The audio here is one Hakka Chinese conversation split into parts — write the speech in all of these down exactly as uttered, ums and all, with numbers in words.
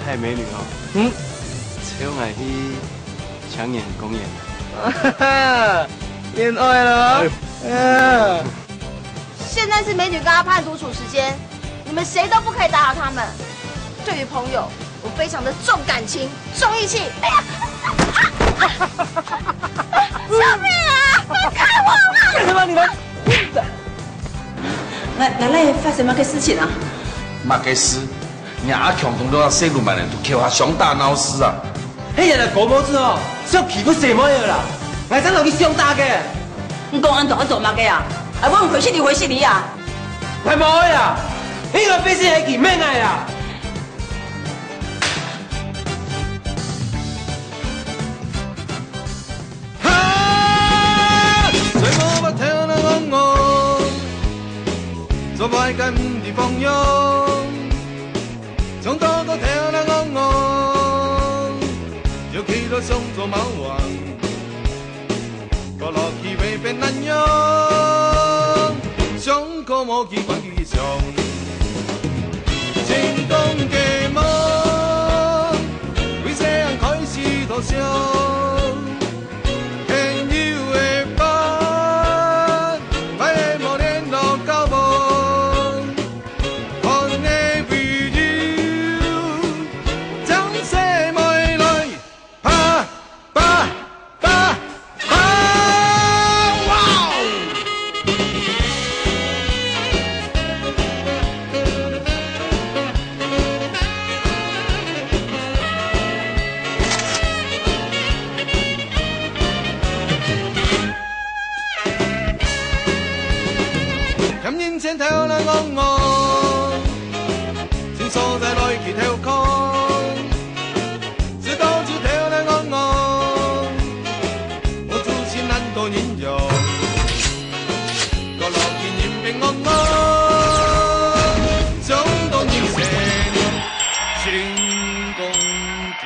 哎，美女哦，嗯，請𠊎去青年公園。戀愛了。哎呦。嗯。現在是美女跟阿潘獨處時間，你們誰都不可以打擾他們。對於朋友，我非常的重感情、重義氣。哎呀，救命啊！放開我啊！幹什麼？你們，𠊎，𠊎來發生麼个事情啊？麼个事？ 若阿強同到細路慢人都橋下相打鬧事啊！係𠊎个高毛子哦，想欺負細妹仔啦！𠊎正落去相打个。你講恁多愛做麼个啊？還問回信你回信你啊？𠊎無愛啊！應該必須係佢滅𠊎啊！ 哈！在我目頭那戇戇，做歹个毋知放鬆，從頭到頭那戇戇，就企到想做貓王，過落去會變恁樣，想過無去管佢想。成功个夢，為細人開始偷笑。 朋友个伴，歹个無聯絡交往，看个朋友，將細妹來，啪，啪，啪，啪，哇哦！ 嫌人前頭來戇戇，尋所在來去偷看，知道就頭來戇戇，我做事難到人樣。 過落去人變戇戇，想到人生成功的。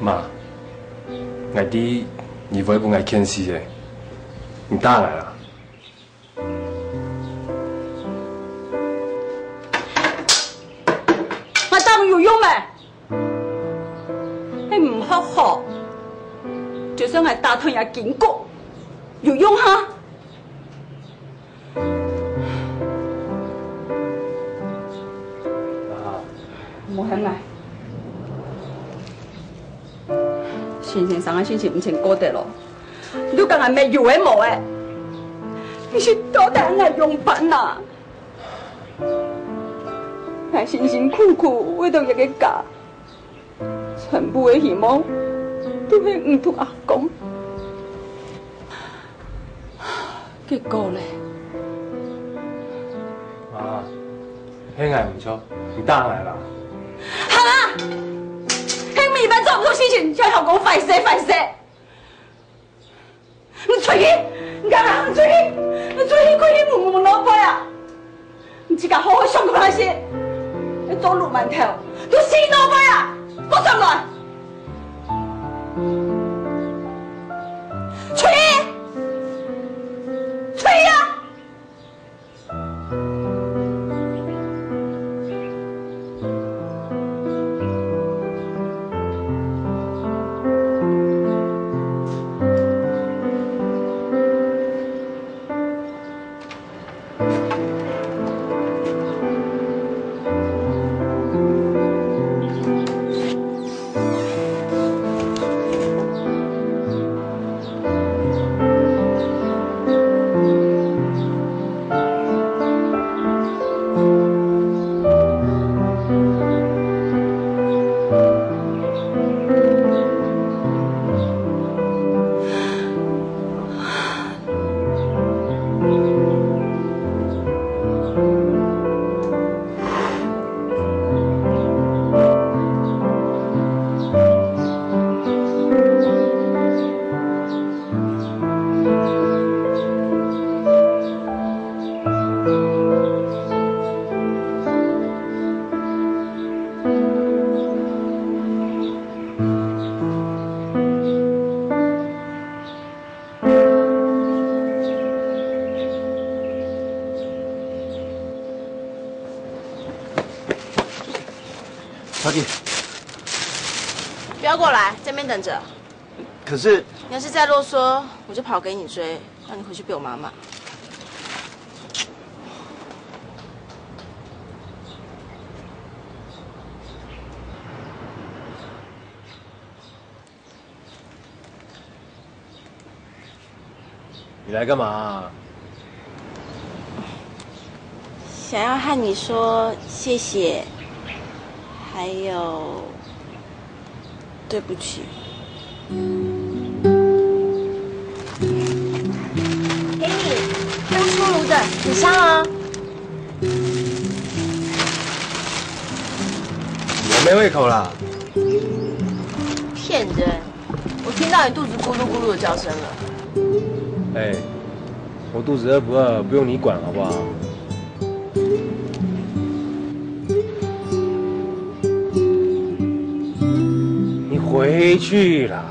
媽，𠊎知你會分𠊎譴死个，你打𠊎啦。𠊎打你有用無？你毋學好，就算𠊎打斷若筋骨，有用哈？ 啊。莫喊𠊎。先生个心情毋曾過得咯，你講𠊎乜有个無个？你是到底愛仰般啊？𠊎辛辛苦苦為著一個家， 全部个希望都係你同阿公。結果咧？媽，係𠊎毋著，你打𠊎啦。行啊！係你一擺做毋著事情，就愛同𠊎講壞勢，壞勢。 你出去！你敢敢出去！你出去，快去問問老闆啊！你自家好好想過來先。你做鱸鰻頭，就死老闆啊！放上來！出去！出去啊！来，这边等着。可是你要是再啰嗦，我就跑给你追，让你回去被我妈骂。你来干嘛？想要和你说谢谢，还有对不起。给你，刚出炉的，很香哦。我没胃口啦。骗人！我听到你肚子咕噜咕噜的叫声了。哎，我肚子饿不饿不用你管，好不好？你回去啦！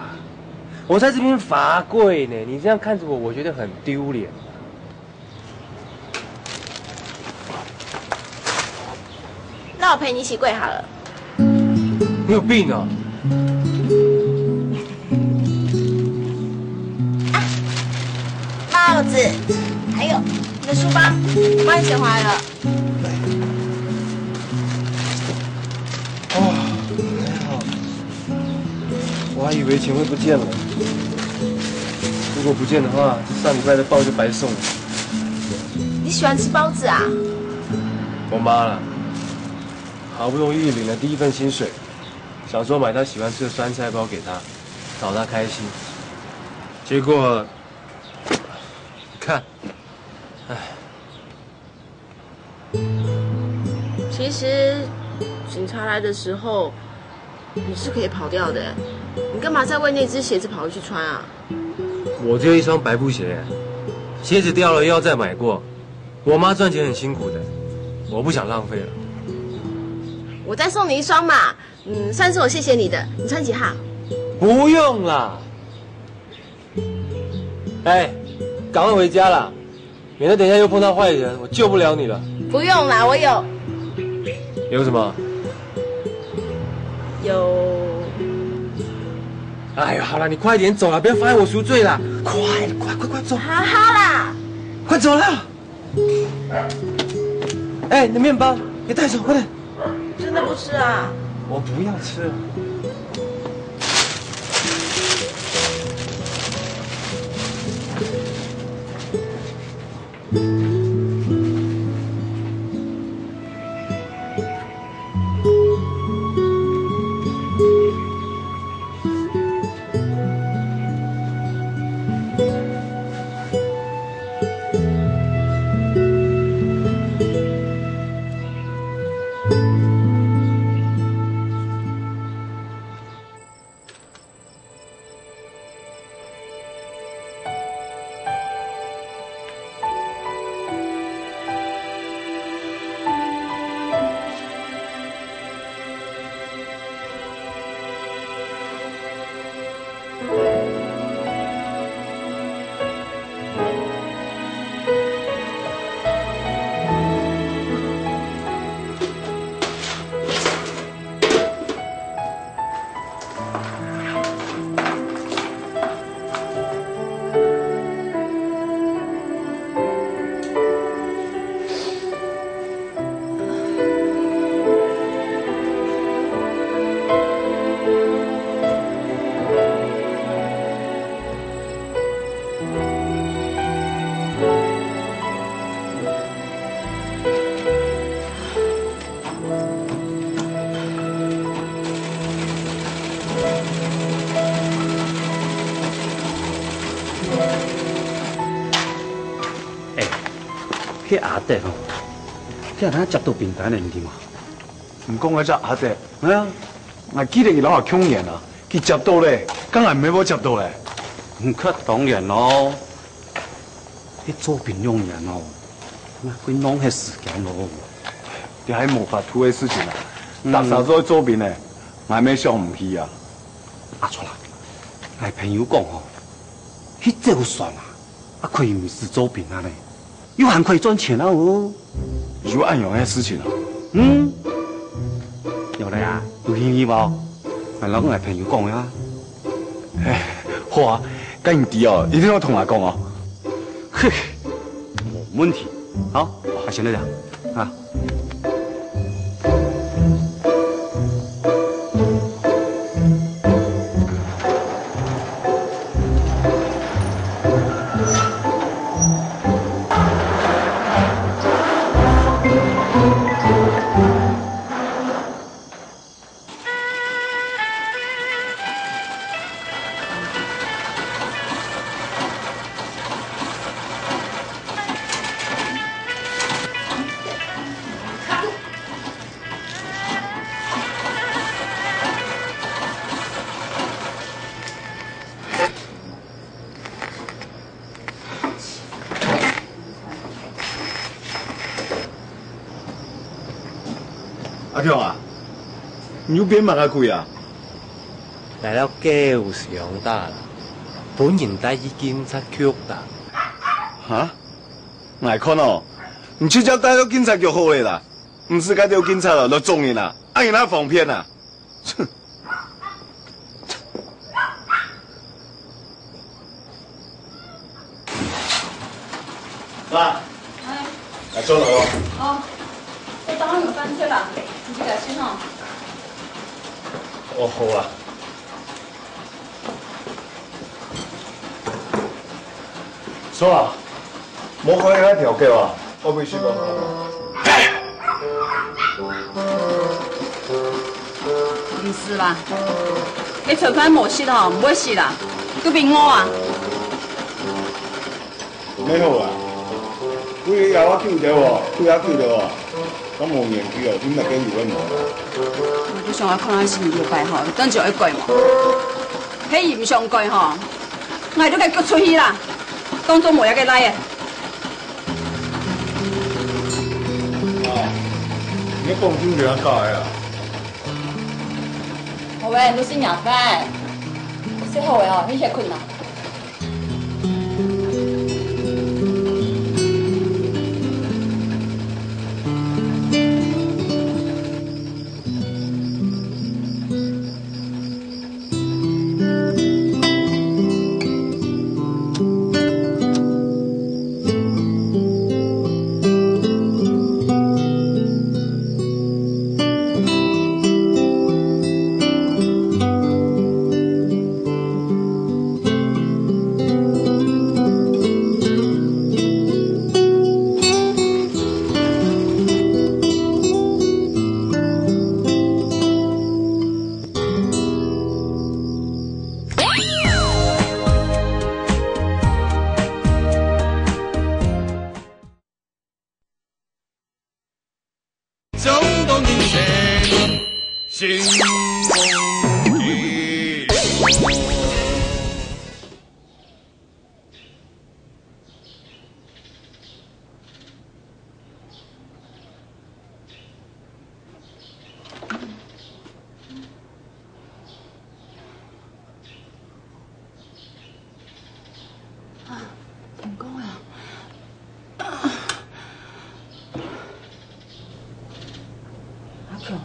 我在这边罚跪呢，你这样看着我，我觉得很丢脸。 那我陪你一起跪好了。你有病啊！帽子，还有你的书包，我帮你捡回来了。哦，还好。我还以为钱会不见了。如果不见的话，这上礼拜的报就白送了。你喜欢吃包子啊？我妈啦，好不容易领了第一份薪水，想说买她喜欢吃的酸菜包给她，讨她开心。结果，你看，唉。其实警察来的时候，你是可以跑掉的。你干嘛再为那只鞋子跑回去穿啊？我只有一双白布鞋，鞋子掉了又要再买过。我妈赚钱很辛苦的，我不想浪费了。我再送你一双嘛，嗯，算是我谢谢你的。你穿几号？不用啦。哎，赶快回家啦，免得等一下又碰到坏人，我救不了你了。不用啦，我有。有什么？有。哎呦，好了，你快点走了，不要妨碍我赎罪啦！快快快快走！好好啦。快走了！哎，你的面包给带走，快点！真的不吃啊？我不要吃了。哎，該阿德吼，今仔日接到訂單个，你知無？你講該隻阿德？哎呀，𠊎記得佢摎𠊎共年啊，佢接到咧，敢𠊎毋係無接到咧？嗯，該當然咯。 去做兵兩年哦，𠊎會浪費時間咯。這係無法度个事情啊，嗯。逐儕做做兵个，𠊎乜想毋起啊。阿春啊，𠊎朋友講吼，去走船啊，啊可以毋使做兵啊呢，又還可以賺錢啊哦。有恁樣个事情啊？嗯，有了啊，有興趣無？𠊎摎𠊎朋友講啊。好啊，該你知哦，一定愛同𠊎講哦。嘿，無問題。好，啊，先到這啊。阿強啊，你又變麼个鬼啊？𠊎摎狗相打啦，分人帶去警察局啦。哈？𠊎看哦，你直接帶到警察局好了啦，毋使該兜警察來捉人啊，恁樣哪方便啊？ 哼！爸，哎。來坐落哦。哦，我等下有飯食啦，你去來食吼。哦，好啊。 嫂啊，無看著該條狗啊，會毋會死無？毋係啦，佢就算無食吼，毋會死啦，佢會餓啊。 你好啊，為了愛救著哦，救啊救著哦，敢無年紀哦，你哪个有个無？𠊎就想愛看下身體有擺好，等就愛改嘛。係佢毋想改吼，𠊎就該逐出去啦，當做無這个倈仔。啊，你講究就愛教个啊？好誒，你食夜飯，食好誒哦，你歇睏啦。 啊，天光啊！阿強。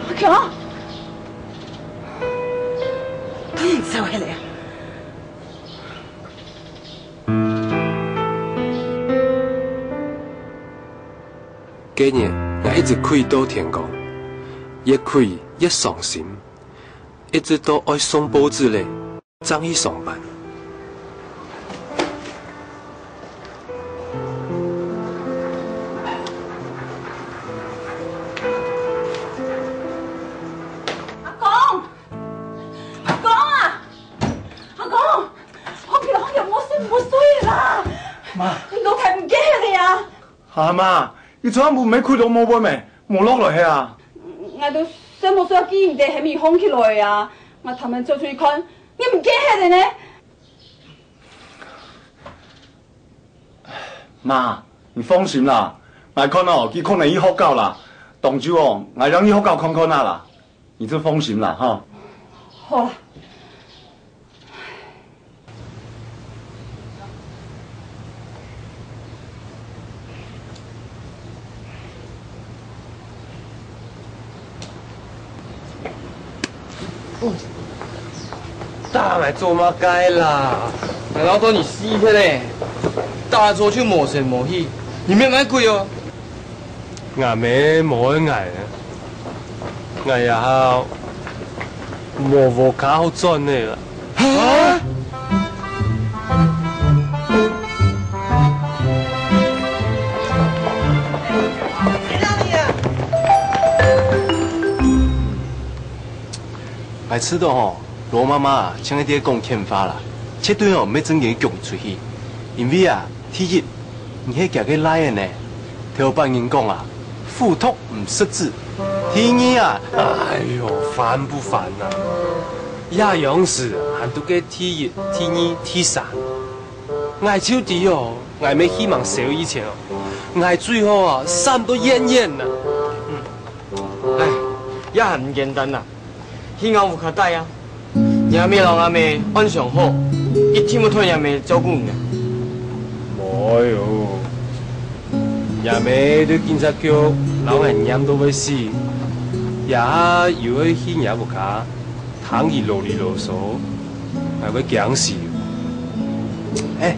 阿強，佢走起來啊！該日，𠊎一直跪到天光，越跪越傷心，一直到愛送報紙咧， 正去上班。阿公，阿公啊，阿公，好久好久無食無睡啦！媽，你老弟毋見忒了啊！ 阿媽，你昨暗晡毋係哭到無分咩？無落來係啊？𠊎都睡目睡到記毋得係毋係䟘起來啊！𠊎頭先走出去看，你毋見忒了呢！媽，你放心啦，𠊎看哦，佢可能去學校啦。當晝哦，𠊎正去學校看看啊啦。你就放心啦，哈。好啦。打𠊎做麼个啦？𠊎恅到你死忒咧！打坐就無聲無氣，你免賣鬼哦！𠊎姆無愛𠊎，𠊎這下無屋下好轉咧啦。哈？𠊎知道吼， 羅媽媽啊，像係在講騙話啦，絕對哦毋係正經逐你出去。因為啊，第一，你係厥个倈仔呢，頭擺人講啊，虎毒毋食子。第二啊，哎喲，煩不煩啊？這央時還讀个第一、第二、第三，𠊎就知哦，𠊎姆希望燒以前哦，𠊎最好啊，閃到遠遠啊。唉，這還毋簡單啊！ 去𠊎屋下戴啊！若姆摎吾姆恁相好，一定會討若姆照顧你啊！無喲，若姆對警察局摎𠊎唸到會死，這下又愛去若屋下，聽佢囉哩囉嗦，𠊎會驚死。哎，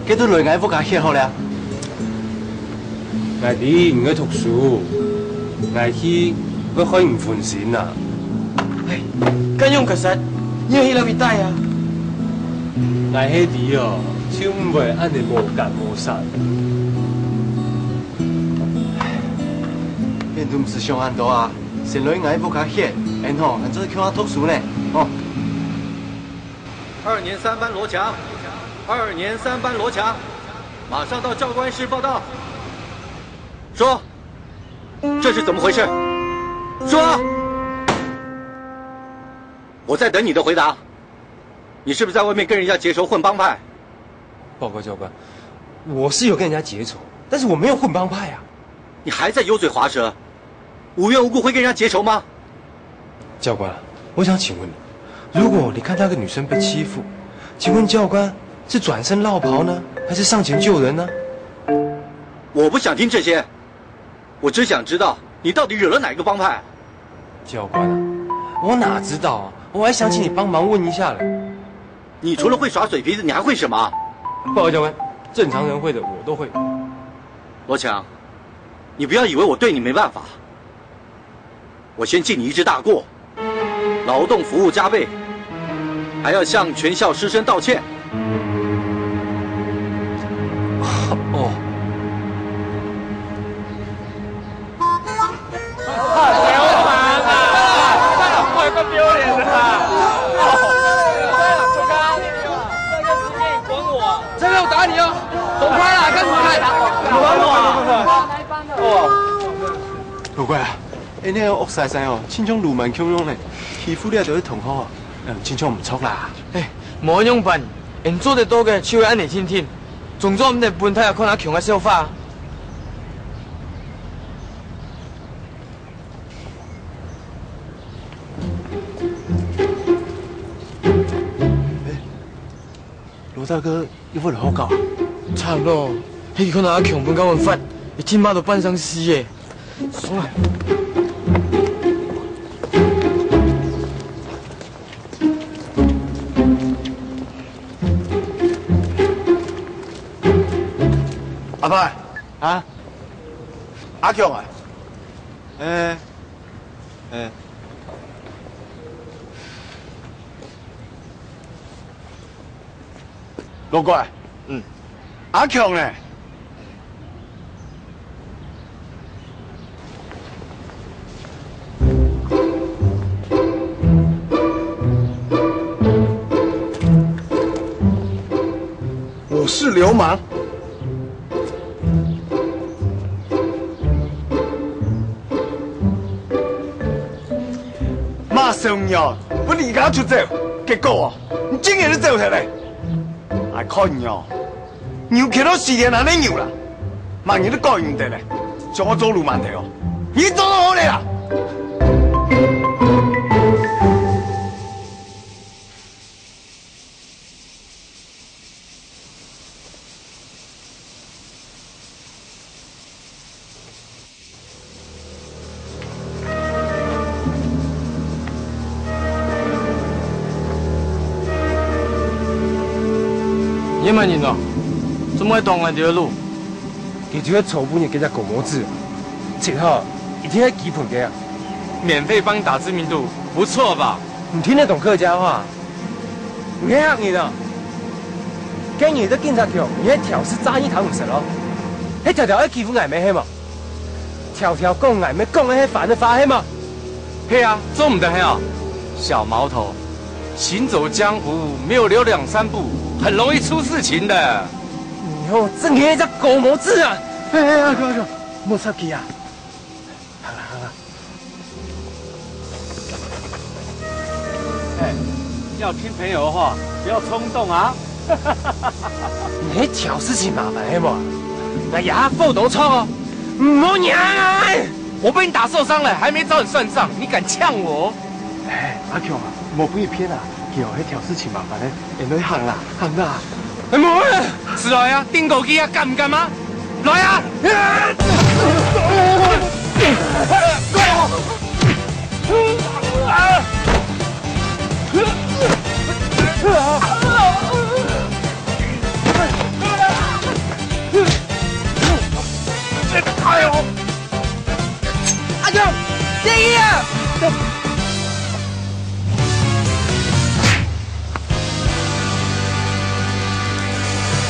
該就來𠊎屋下歇好了。 𠊎知你愛讀書，𠊎去會害你分心啊。哎，恁樣結煞，你愛去哪位戴啊？𠊎係知哦，就毋會恁呢無結無煞。你都毋使想恁多啊，先來𠊎屋下歇，然後，𠊎再去讀書呢，哦。二年三班羅強，二年三班羅強。 马上到教官室报到。说，这是怎么回事？说，我在等你的回答。你是不是在外面跟人家结仇混帮派？报告教官，我是有跟人家结仇，但是我没有混帮派啊。你还在油嘴滑舌，无缘无故会跟人家结仇吗？教官，我想请问你，如果你看到一个女生被欺负，请问教官是转身绕跑呢，还是上前救人呢？我不想听这些，我只想知道你到底惹了哪个帮派。教官啊，我哪知道啊，我还想请你帮忙问一下嘞。你除了会耍嘴皮子，你还会什么？报告教官，正常人会的我都会。罗强，你不要以为我对你没办法。 我先记你一支大过，劳动服务加倍，还要向全校师生道歉。哦。流氓啊！太丢脸了啦！这个我打你哦，走开啦，干什么？你管我啊？哦。 老怪啊，恁呢惡豺豺哦，親像流氓共樣呢，欺負這兜个同學哦，嗯，親像毋著啦。嘿，無仰般，𠊎做得到个就係恁呢定定，總總毋得分大家看阿強个笑話。欸，羅大哥， 又會來學校啊？慘咯，係佢看到阿強分教官罰，一定罵到半生死耶！爽啊！阿伯啊，阿強啊，欸，欸。 老怪，嗯，阿強呢？我是流氓。 罵小妞，不離家出走，結果哦，你竟然就走忒咧！哎，看你哦，牛牽到死田還係牛啦，罵你都改毋得咧，像𠊎做流氓頭哦，你做到好咧啦！你麼人哦？做麼會擋𠊎兜个路？佢就係昨晡日該隻高毛子，切好，一定係佢分个啊！免費幫你打知名度，不錯吧？你聽得懂客家話？你係客人啊？該日在警察局，你係挑事詐意聽毋識咯？係條條愛欺負𠊎咩係無？ 條條講𠊎乜講个係番个話係無？係啊，做毋得係啊！小毛頭，行走江湖沒有留兩三步，很容易出事情的。你哦，真个係隻高毛子啊！哎哎，阿強阿強，莫插佢啊！行啦行啦。 哎，要聽朋友的話，不要衝動啊。你係挑事尋麻煩係無？𠊎這下火當著哦，毋好惹𠊎！我被你打受傷了，還沒找你算帳，你敢嗆我？哎，阿強啊，莫分佢騙啊，佢哦係挑事尋麻煩个，𠊎兜行啦，行啦。哎，莫啊！是來啊，釘過去啊，敢毋敢啊？ 來啊！哎呦，阿強，建議啊！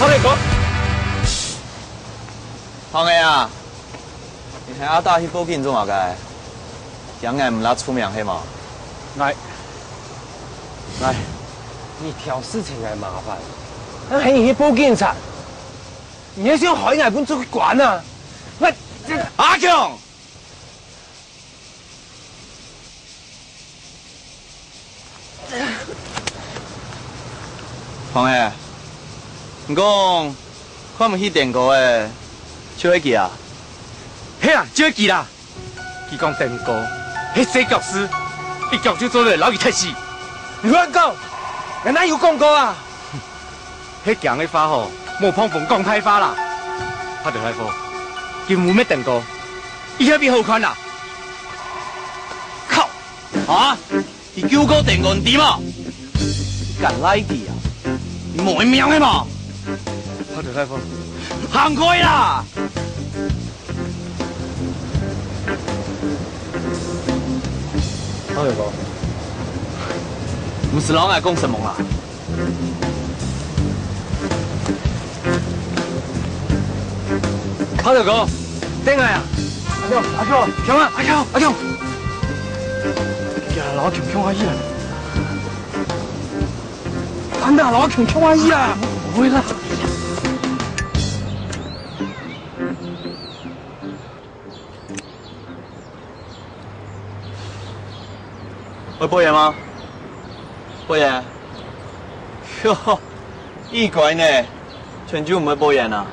好嘞，哥。 胖仔啊，你喊阿達去報警做麼个？驚𠊎毋罅出名係無？𠊎，𠊎，你挑事尋𠊎麻煩，𠊎喊你去報警察，你係想害𠊎分捉去關啊？𠊎，阿強！ 胖仔，你講看毋起丁哥个，就係佢啊？係啊，就係佢啦！佢講丁哥係細腳師，一腳就做得摎佢踢死。你亂講！𠊎哪有講過啊？係驚个話吼，莫膨風講大話啦！拍著大火，今晡日丁哥，一定比好看啦！靠！啊！ 你救過丁哥，你知無？你敢賴佢啊？你無命係無？好，大哥，行開啦！阿偉哥，毋使摎𠊎講承蒙啊！ 阿德哥，等𠊎啊！阿強，阿強，強啊，阿強，阿強！呀，摎阿強共下去啊！真个，摎阿強共下去啊！毋會啦！ 愛報煙嗎？報煙。喲，異乖呢，全就毋會報煙啊？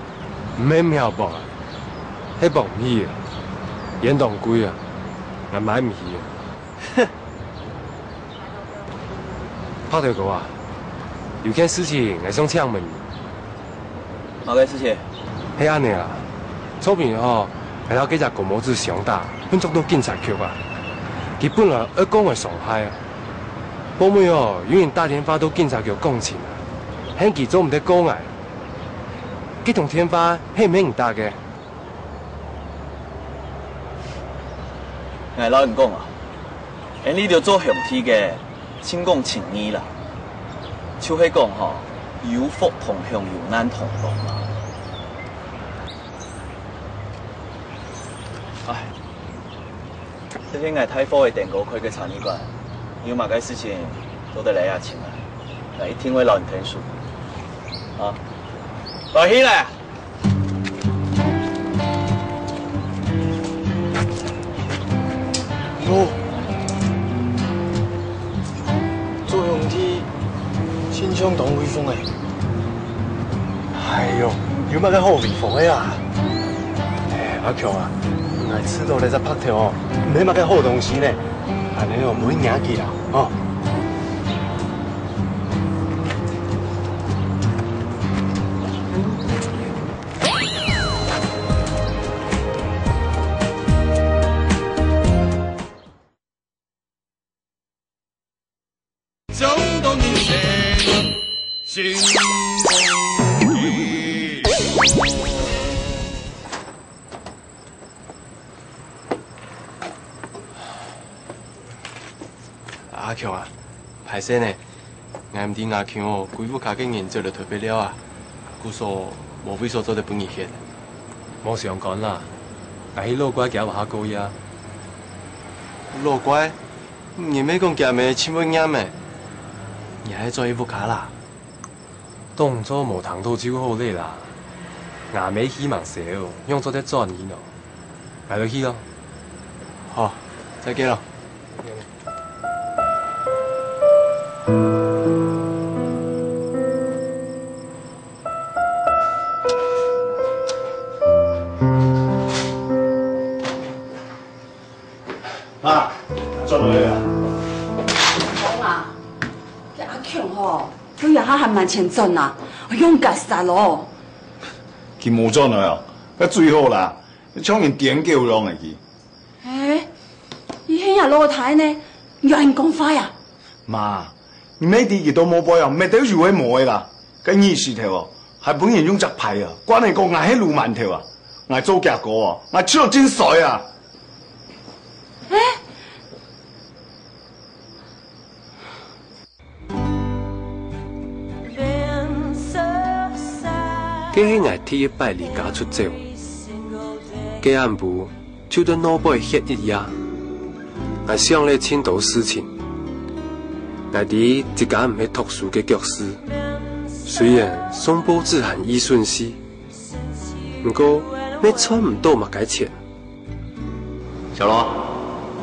毋係毋曉報啊，係報毋起啊，煙當貴啊，𠊎買毋起啊。 白頭哥啊，有件事情𠊎想請問你。麼个事情？係恁呢啊，昨晡日吼，𠊎摎該隻高毛子相打，分捉到警察局啊。佢本來愛告𠊎傷害啊，後尾哦，有人打電話到警察局講情啊，喊佢做毋得告𠊎。該通電話係毋係你打个？ 𠊎摎你講啊，𠊎俚兜做兄弟个，盡講情義啦，就係講吼，有福同享，有難同當嘛。唉，這係𠊎大貨仔丁哥開个茶藝館，你有麼个事情做得來這尋𠊎，𠊎一定會摎你𢯭手。啊，來去咧！ 喲，做兄弟，親像當威風欸！哎喲，有麼个好威風个啊？哎，阿強啊，𠊎試著這隻白頭哦，毋係麼个好東西呢。恁呢哦，毋好惹佢啦，哦。 中国民生新风。阿強啊，歹勢呢，𠊎毋知阿強哦，歸屋下个人走到忒遠了啊，故所無位所做得分你歇。無相干啦，𠊎去老怪厥屋下過夜。老怪，你毋係講厥姆盡會念咩？你還係轉去屋下啦？當做無聽到就好咧啦。吾姆氣吂消，仰做得轉去呢？𠊎來去咯。好，再見咯。 啊，轉來啊！阿強啊，這阿強吼，到這下還吂曾轉啊，愛仰結煞咯。佢無轉來哦，該最好啦，像人癲狗樣个佢。欸，佢係若老弟呢，你愛恁講話啊？媽，你乜知佢到無背後，搣兜有个無个啦。該日時頭哦，還分人用石牌啊，關係講𠊎係鱸鰻頭啊，𠊎做厥哥哦，𠊎就盡衰啊！ 該係𠊎第一擺離家出走。該暗晡就在外背歇一夜。𠊎想了盡多事情。𠊎知自家毋係讀書个腳勢，雖然送報紙還異順序， 毋過，乜賺毋到麼个錢。小羅，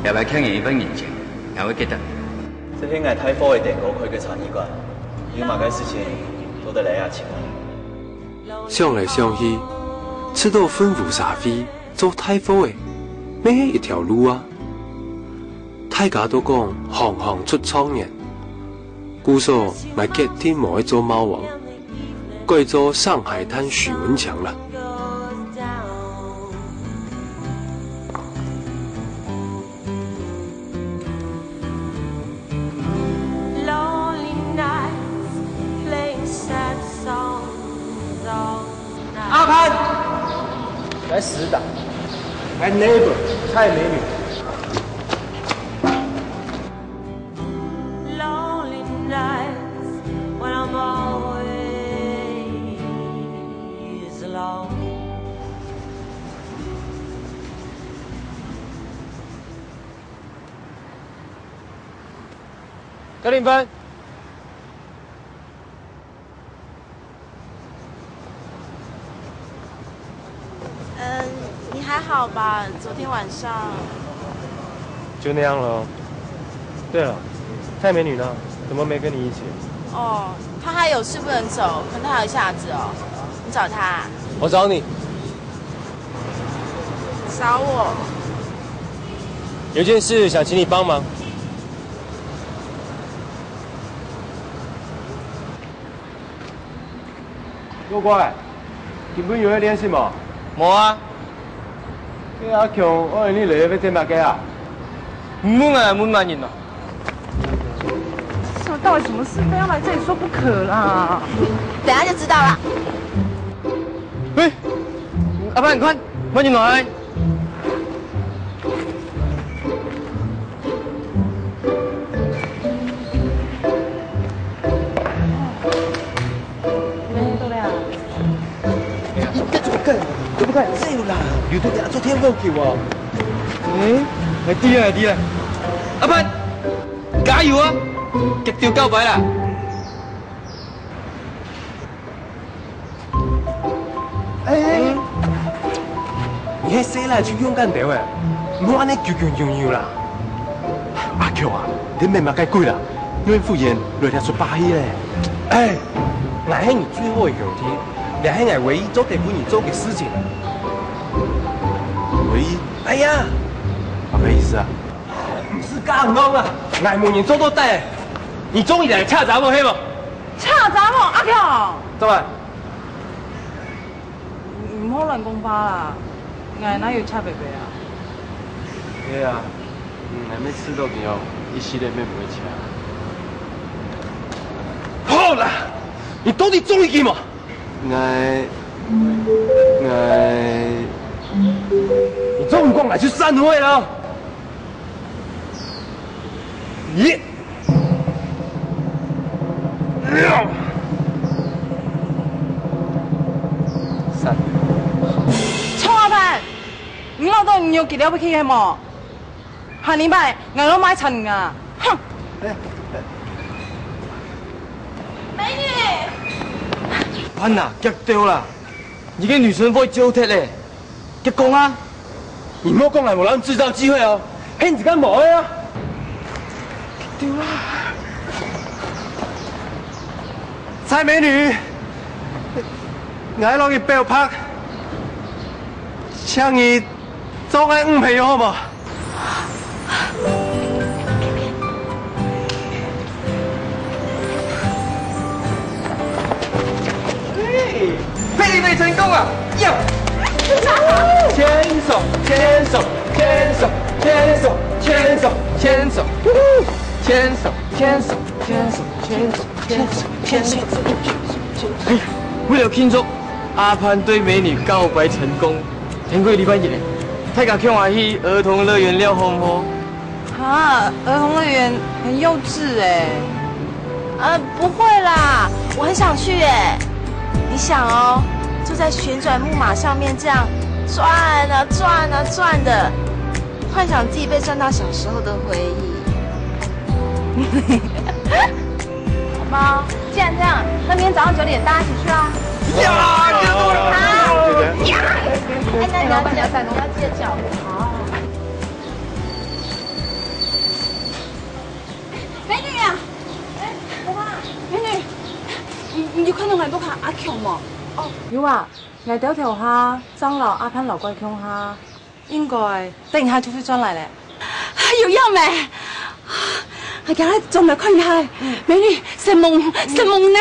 這擺欠你一份人情，𠊎會記得。這係𠊎大貨仔店哥開个茶藝館，有麼个事情做得來這尋𠊎。想來想去，試著分屋下費做大貨仔，乜係一條路啊！大家都講行行出狀元，故所𠊎決定無愛做貓王。 改做上海灘許文強啦。阿潘，來死的，my neighbor蔡美女。 Lonely nights when I'm always alone. 格林芬。 嗯，你還好吧？昨天晚上。就那樣咯。對了，蔡美女呢？怎麼沒跟你一起？哦，她還有事不能走，可能她還有一下子哦。你找她啊？我找你。找我？有件事想請你幫忙。 老怪，今晡日有在練習無？無啊。該阿強愛你來會做麼个啊？你問𠊎問麼人啊？這到底什麼事？非要來這裡說不可啦！等下就知道了。喂，阿爸，你看，麼人來？ 哎呀，這怎麼幹？怎麼幹？這有啦，有的人做天后球哦。哎，來，對啊，對啊。阿潘，加油啊！決定告白啦！ 哎，哎，哎，你係細賴就勇敢兜仔，毋好恁呢噭噭扭扭啦。阿強啊，你搣麼个鬼啦？你忽然來這出把戲咧？哎，𠊎係你最好个兄弟，這係𠊎唯一做得分你做个事情。唯一？哎呀，麼个意思啊？毋使假戇啊！𠊎無人做到底，你中意來請查某係無？ 請查某，阿強！做麼？毋好亂講話啦，𠊎哪有請伯伯啊？係啊，嗯，𠊎乜試著佢哦，一息仔乜毋會請。好啦，你到底中意佢無？𠊎 ，𠊎……你再毋講，𠊎就散會了。你……散。蔡老闆，你老早有幾了不起係無？ 下禮拜，𠊎愛買田啊！哼！美女！阿潘啊，遽到啦！你个女神會招忒咧，遽講啊！你莫講𠊎無摎你製造機會哦，係你自家無愛啊！對啦。蔡美女，𠊎摎你表白，請你 做𠊎女朋友好無？嘿，配對成功啊！耶！牽手，牽手，牽手，牽手，牽手，牽手，牽手，牽手，牽手，牽手，牽手。 牽手，牽手，牽手。哎，為了慶祝阿潘對美女告白成功，天光禮拜日咧，大家共下去兒童樂園尞好毋好？啊，兒童樂園很幼稚哎。呃，不會啦，我很想去哎。你想哦，坐在旋轉木馬上面這樣轉啊轉啊轉的，幻想自己被轉到小時候的回憶。 好吧，既然這樣，那明天早上九點大家一起去啊。呀，這樣多人啊！哎，那你要記得，你要記得叫我。好。美女啊，哎，我啊，美女，你，你有看到𠊎屋下阿強無？哦，有啊，𠊎兜頭下正摎阿潘摎佢共下。 應該等一下就會轉來咧。有影咩？啊，行來轉來看一下。美女，承蒙，承蒙呢。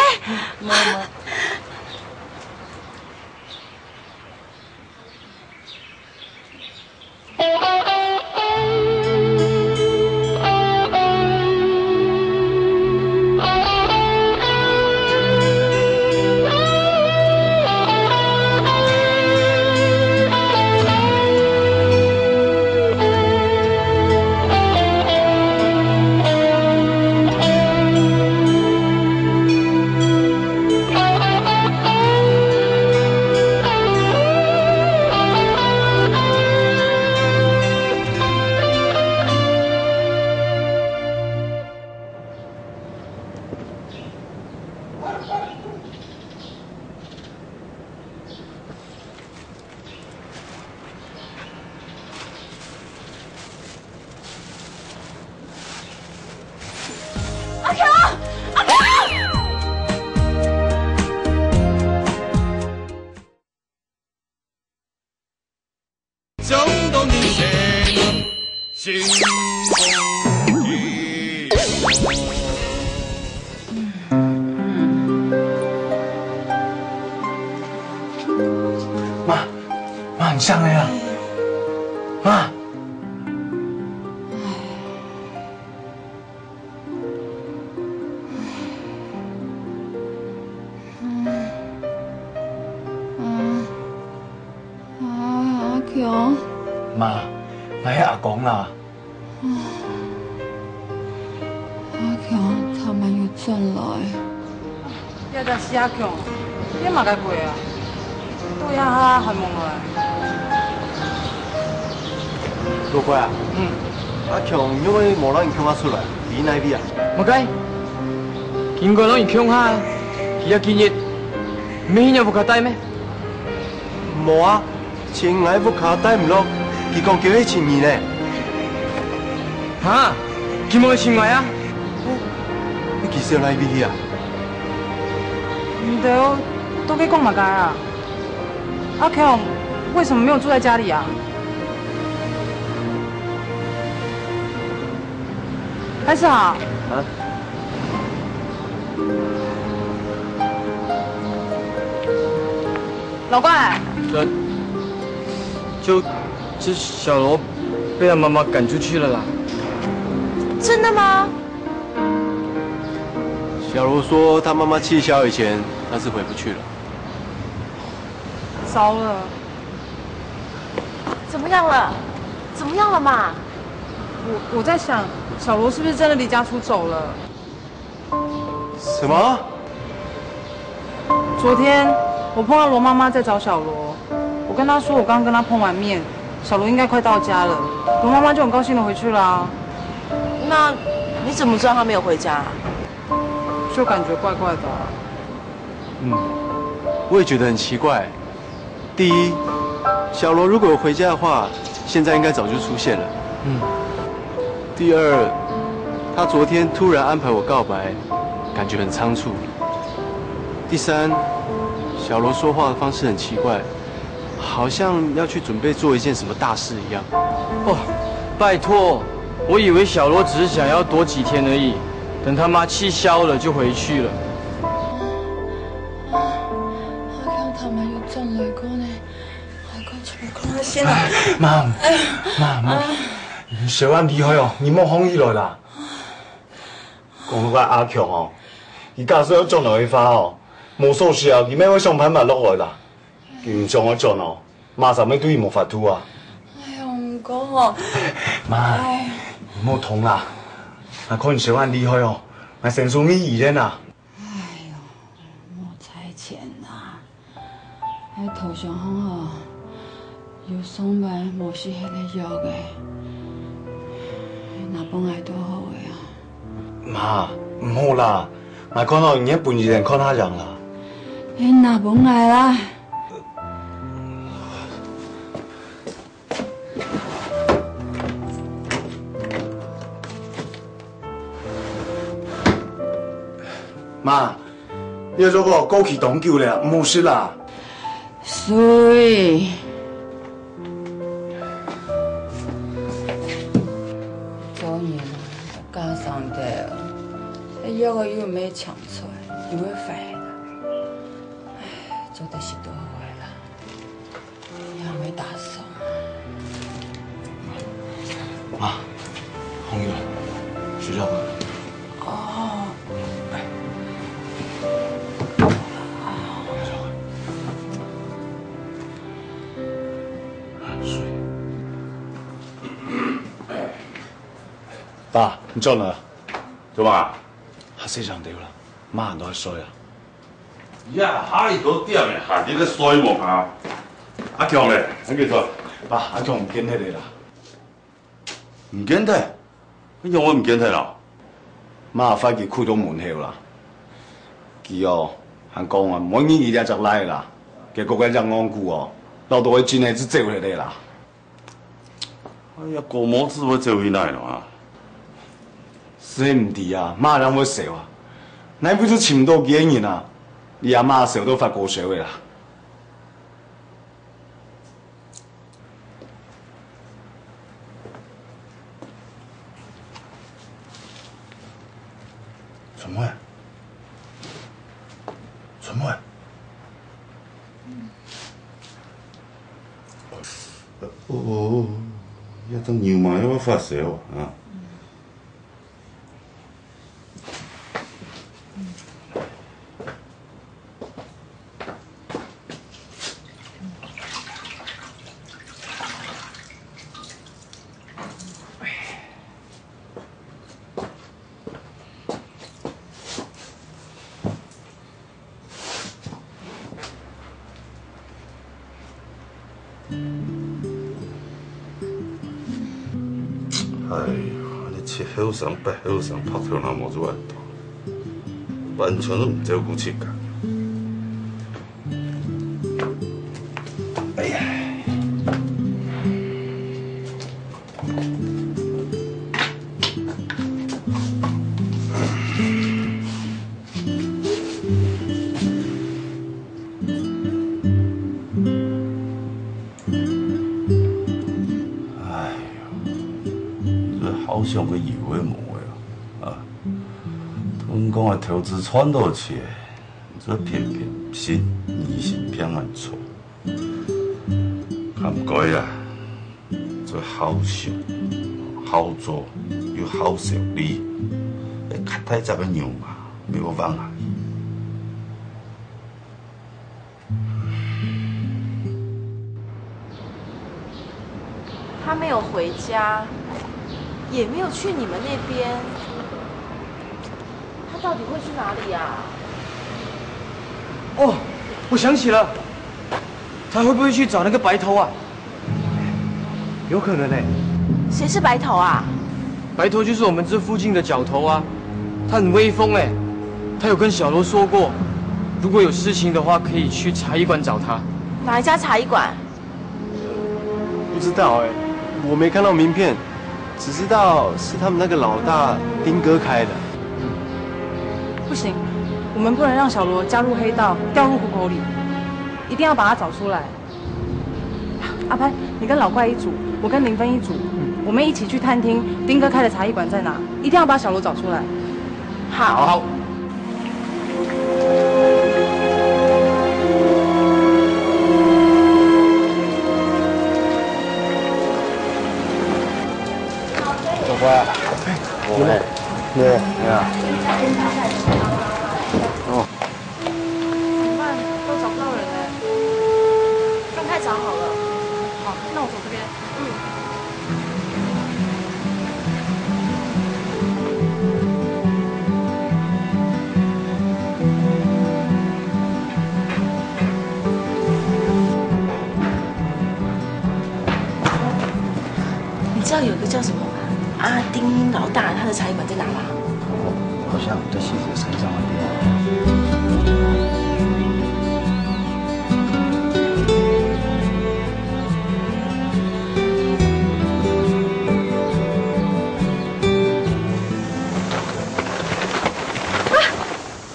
阿強，阿強！ 媽，媽，你醒了啊？媽！ 阿強，媽，𠊎係阿公啦。阿強，他們又轉來。 這隻死阿強，變麼个鬼啊？到這下還無來。老怪啊，嗯。阿強仰會無摎你共下出來，佢哪位啊？麼个？佢應該摎你共下，佢這幾日毋係去若屋下戴咩？無啊， 尋𠊎屋下戴毋落，佢講佢係尋你呢。哈？佢無尋𠊎啊？你佢走哪位去啊？你兜到底講麼个啊？阿強為什麼沒有住在家裡啊？開始好。啊？ 老怪。呃，就，這小羅被他媽媽趕出去了啦。真的嗎？小羅說，他媽媽氣消以前，他是回不去了。糟了，怎么样了？怎么样了嘛？我我在想，小罗是不是真的离家出走了？什么？昨天我碰到罗妈妈在找小罗，我跟她说我刚跟她碰完面，小罗应该快到家了。罗妈妈就很高兴的回去啦。那你怎么知道她没有回家？就感觉怪怪的啊。嗯，我也觉得很奇怪。第一，小罗如果有回家的话，现在应该早就出现了。嗯。第二，他昨天突然安排我告白，感觉很仓促。第三，小罗说话的方式很奇怪，好像要去准备做一件什么大事一样。哦，拜托，我以为小罗只是想要躲几天而已，等他妈气消了就回去了。 阿強他們又轉來過呢，阿強全部看下先啊！媽，媽，媽，你千萬厲害哦，你莫放起來啦！講到阿強哦，佢假使要轉來个話哦，無鎖匙啊，佢乜會想辦法落來啦。佢毋想愛轉哦，媽正會對佢無法度啊。哎喲，毋過哦，媽，哎，你莫動啦，𠊎看你千萬厲害哦，𠊎先送你醫院啊。 哎喲，無在錢啊！該頭上項吼，有上擺無食忒个藥个，拿分𠊎就好个啊。媽，毋好啦，𠊎看哦，你愛分醫生看下樣啦。哎，拿分𠊎啦！ 媽，你个藥膏過期當久了，毋好食啦。水。做人啊，愛加上兜，這藥仔又毋係搶出來，又會壞啦。唉，做得食就好个啦。 你還會打掃？媽，紅玉，睡覺吧。哦。來。睡。爸，你轉來。做麼？還睡上頭啦，媽還在睡啊。 呀，下已多點咧，還在該睡無啊？阿強咧，還在做？爸，阿強毋見忒咧啦。毋見忒？仰會毋見忒啦？媽發佢跍到門口啦。佢哦，還講啊，毋愛理佢這隻倈仔啦，結果該隻戇牯哦，恅到佢真个就走忒咧啦。 哎呀，高毛子會走去哪呢啊？係毋知啊，麼人會愁啊？哪位就尋毋到佢个人啊？你阿媽愁到發高燒个啦！春妹，春妹。 哦，這隻牛嫲又發燒啊！哎呀，恁呢七後生、八後生，白頭那毛就恁大，完全都毋照顧自家。哎呀！ 哎喲，你這好想个有个無个啊！啊，同你講个投資賺到錢，你這偏偏毋信，疑心病恁重。 毋過啊，做好想、好做又好勢利，係較大隻个牛嫲，毋好放下去。他没有回家，也没有去你们那边，他到底会去哪里啊？哦，我想起了，他会不会去找那个白头啊？有可能欸。谁是白头啊？白头就是我们这附近的角头啊，他很威风欸。他有跟小罗说过，如果有事情的话，可以去茶艺馆找他。哪一家茶艺馆？不知道欸，我没看到名片，只知道是他们那个老大丁哥开的。不行，我们不能让小罗加入黑道，掉入虎口里，一定要把他找出来。阿潘，你跟老怪一组，我跟林芬一组，我们一起去探听丁哥开的茶艺馆在哪，一定要把小罗找出来。好。走过来。有没有？对，对啊。哦。怎么办？都找不到人了。分开找好了。好，那我走这边。嗯。你知道有一个叫什么阿丁老大，他的茶艺馆在哪吗？好像在西子山上那边。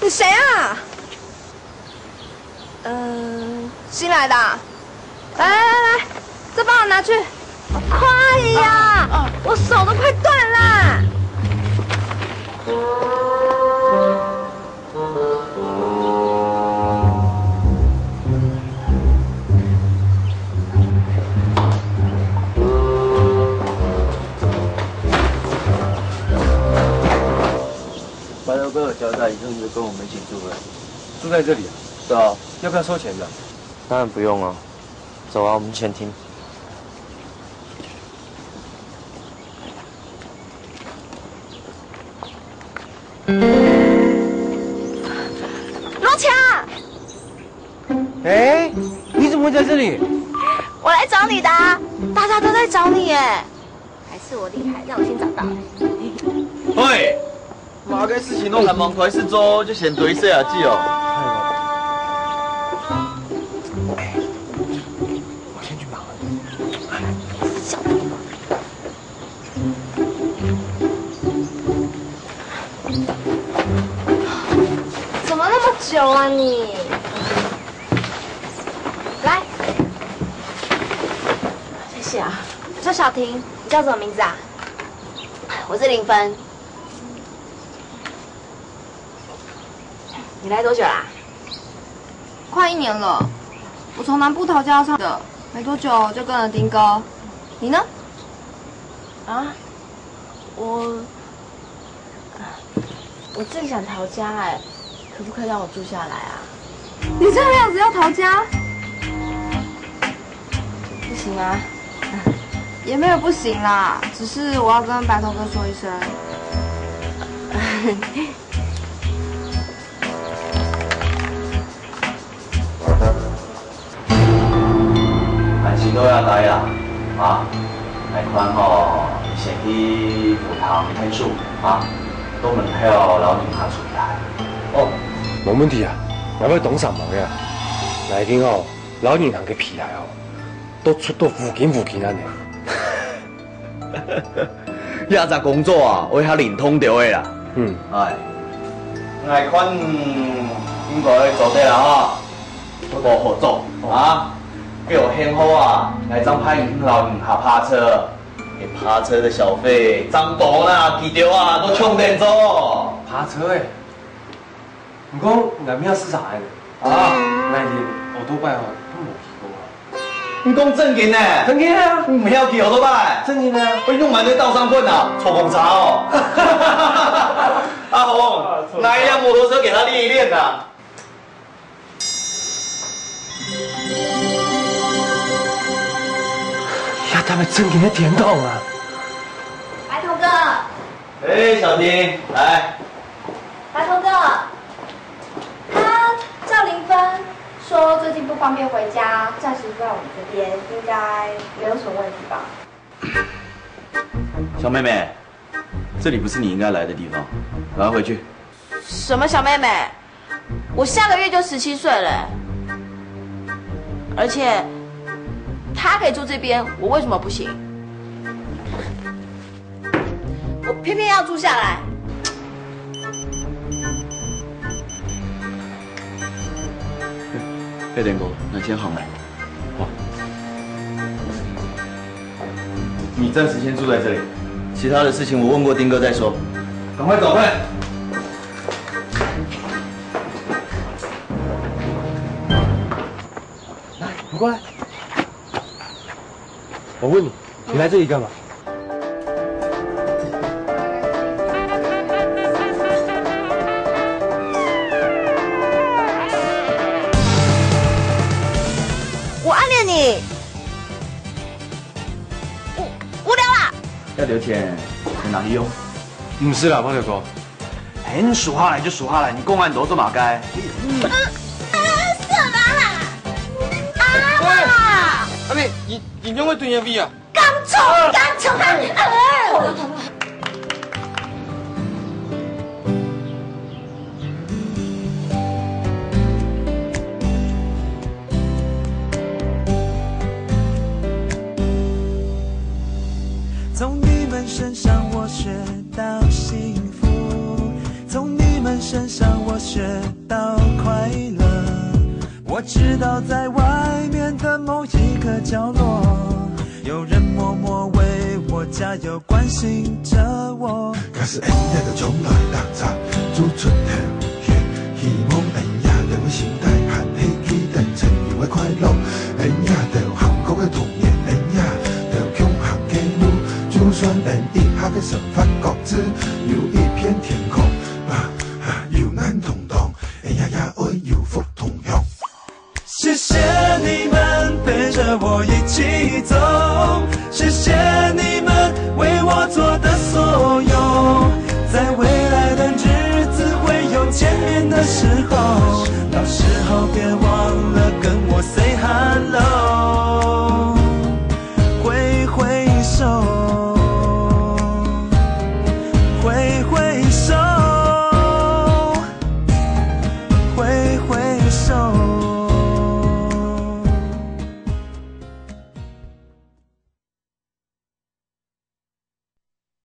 你谁啊？嗯，新来的、啊。来来来来，这帮我拿去。快呀！我手都快断啦！白头哥有交代，以后你就跟我们一起住了。住在这里啊？对啊，要不要收钱的？当然不用啊。走啊，我们去前厅。罗强，哎，你怎么会在这里？我来找你的、啊，大家都在找你耶。还是我厉害，让我先找到。喂，嘛个事情都还吂开始做，就先對細阿姊哦。我先去忙了。怎么那么久啊你？来，谢谢啊。我叫小婷，你叫什么名字啊？我是林芬。你来多久啦？快一年了。我从南部逃家上的，没多久就跟了丁哥。你呢？啊，我我正想逃家哎，可不可以让我住下来啊？你这个样子要逃家？不行啊。也没有不行啦，只是我要跟白头哥说一声。安心都要待啦，啊，来看吼，先去佛堂看书啊，到门口老人家出来。哦，没问题啊，我要懂什么呀？来听哦，老人行个皮来哦，都出到附近附近安尼。这只工作啊，我还灵通着的啦。嗯，哎，来看应该做得啦哈，好好做啊，叫我很好啊，来张派你老人家拍车，给拍车的小费涨多啦，几多啊，都穷点做。拍车诶。 毋過𠊎毋曉駛車个呢。啊，𠊎連奧多拜哦都無騎過啊。你講正經呢？正經啊！你毋曉騎奧多拜？正經啊！我用蠻多道上棍啊，坐公車哦。阿紅，拿一輛摩托車給他練一練啊。呀，他啊，真个天堂啊！白头哥，哎，小婷，来。白头哥，他赵林芬说最近不方便回家，暂时住在我们这边，应该没有什么问题吧？小妹妹，这里不是你应该来的地方，赶快回去。什么小妹妹？我下个月就十七岁了，而且他可以住这边，我为什么不行？我偏偏要住下来。飞点哥，那先行了。你暂时先住在这里，其他的事情我问过丁哥再说。赶快走，快！你过来。我问你，你来这里干嘛？我暗恋你。无无聊啊！要留钱，你拿去用。不是啦，胖头哥，哎，你说下来就说下来，你讲恁多做嘛个？啊，什么啦？啊！阿妹，你你用个对人味啊？刚冲，刚冲，啊！从你们身上我学到幸福，从你们身上我学到快乐。我知道在外面的某一个角落，有人默默为我加油，关心着我。假使恁樣就將來打雜，做出頭血，希望恁樣就會心態還係記得曾有个快樂，恁樣就幸福个童年，恁樣就共行个路，就算恁一下个生活各自有一片天空，啊啊，有難同當，恁樣也愛有福同享。謝謝你們陪着我一起走，謝謝你們為我做的所有，在未來的日子會有見面的時候，到時候別忘